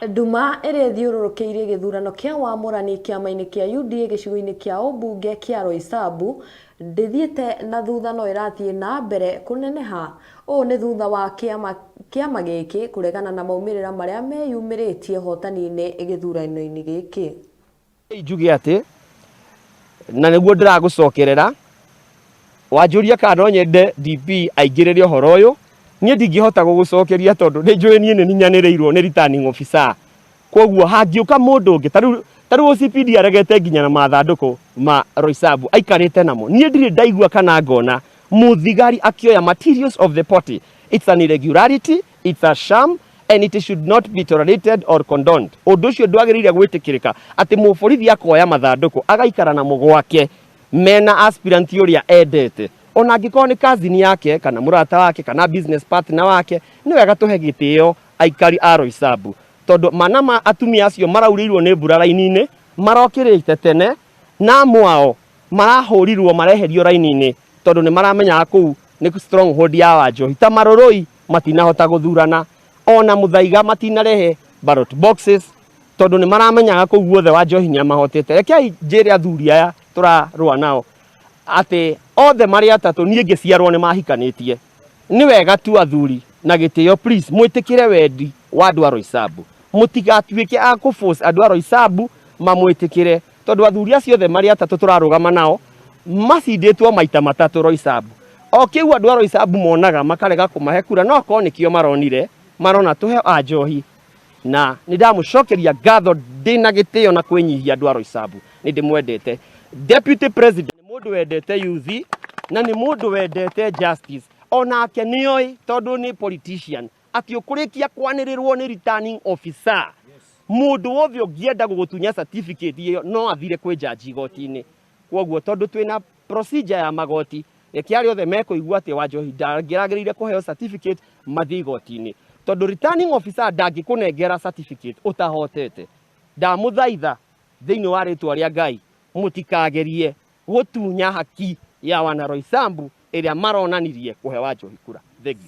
Nduma ĩrĩa ĩthiũrũrũkĩirie gĩthurano kĩa wamũrani kĩama-inĩ kĩa UDA gĩcigo-inĩ kĩa ũmbunge kĩa Roysambu ndĩthiĩte na thutha no ĩrathiĩ na mbere kũneneha. Ũũ nĩ thutha wa kĩama kĩama gĩkĩ kũregana na maumĩrĩra marĩa meyumĩrĩtie ũhotani-inĩ gĩthurano-inĩ gĩkĩ. Njuge atĩ na nĩguo ndĩragũcokerera wanjũria kana no nyende DP aingĩrĩre ũhoro ũyũ niĩ ndingĩhota gũgũcokeria tondũ nĩ njũĩ niĩ nĩ ninyanĩrĩirwo nĩ returning officer koguo hangĩũka mũndũ ũngĩ ta rĩu OCPD aregete nginya na mathandũkũ ma Roysambu aikarĩte namo niĩ ndirĩ ndaigua kana ngona mũthigari akĩoya materials of the party. It's an irregularity, it's a sham and it should not be tolerated or condoned. Ũndũ ũcio ndwagĩrĩire gwĩtĩkĩrĩka atĩ mũborithi akoya mathandũkũ agaikara namo gwake mena aspirant ũrĩa endete ona angĩkorwo nĩ cousin yake kana mũrata wake kana business partner wake. Nĩ wega tũhe gĩtĩo aikari a Roysambu tondũ mana ma atumia acio maraurĩirwo nĩ mbura raini-inĩ marokĩrĩte tene na amwe ao marahũrirwo mareherio raini-inĩ tondũ nĩ maramenyaga kũu nĩ stronghold ya Wanjohi. Ta Marũrũi matinahota gũthurana, ona Mũthaiga matinarehe ballot boxes tondũ nĩ maramenyaga kũu guothe Wanjohi nĩ amahotete. Rekei njĩre athuri aya tũrarũa nao atĩ othe marĩ atatũ niĩ ngĩciarwo nĩ mahikanĩtie. Nĩ wega tu athuri na gĩtĩo, please, mwĩtĩkĩre wendi wa andũ a Roysambu. Mũtigatuĩke a kũ force andũ a Roysambu mamwĩtĩkĩre tondũ athuri acio othe marĩ atatũ tũrarũgama nao macindĩtwo maita matatũ Roysambu. O kĩu andũ a Roysambu monaga makarega kũmahe kura no korwo nĩkĩo maronire marona tũhe Wanjohi na nĩ ndamũcokeria ngatho ndĩna gĩtĩo na kwĩnyihia. Andũ a Roysambu, nĩ ndĩmwendete. Deputy President nĩ mũndũ wendete youth na nĩ mũndũ wendete justice. Onake nĩoĩ tondũ nĩ politician atĩ ũkũrĩkia kwanĩrĩrwo nĩ returning officer, mũndũ wothe ũngĩenda gũgũtunya certificate ĩyo no athire kwĩ jaji igoti-inĩ. Koguo tondũ twĩna procedure ya magoti, reke arĩa othe mekũigua atĩ Wanjohi ndangĩragĩrĩire kũheo certificate mathiĩ igoti-inĩ tondũ returning officer ndangĩkũnengera certificate ũtahotete. Ndamũthaitha thĩinĩ wa rĩtwa rĩa Ngai, mũtikagerie gũtunya haki ya wana Roysambu ĩrĩa maronanirie kũhe Wanjohi kura.